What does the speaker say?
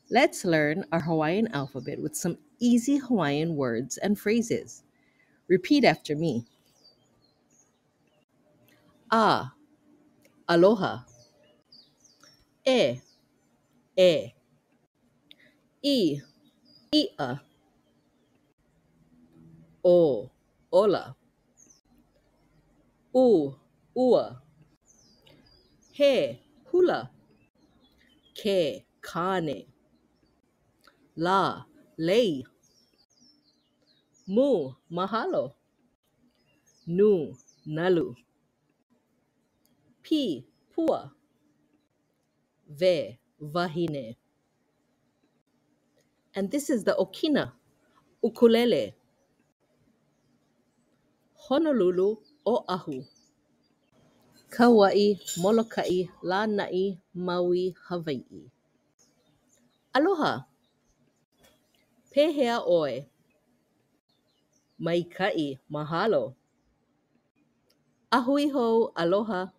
Let's learn our Hawaiian alphabet with some easy Hawaiian words and phrases. Repeat after me. A, aloha. E, e. I, iʻa. O, ola. U, ua. He, hula. Ke, kāne. La, lei. Mu, mahalo. Nu, nalu. Pi, pua. We, wahine. And this is the ʻokina, ukulele. Honolulu, Oʻahu. Kauaʻi, Molokaʻi, Lānaʻi, Maui, Hawaiʻi. Aloha! Pehea ʻoe? Maikaʻi, mahalo. A hui hou, aloha!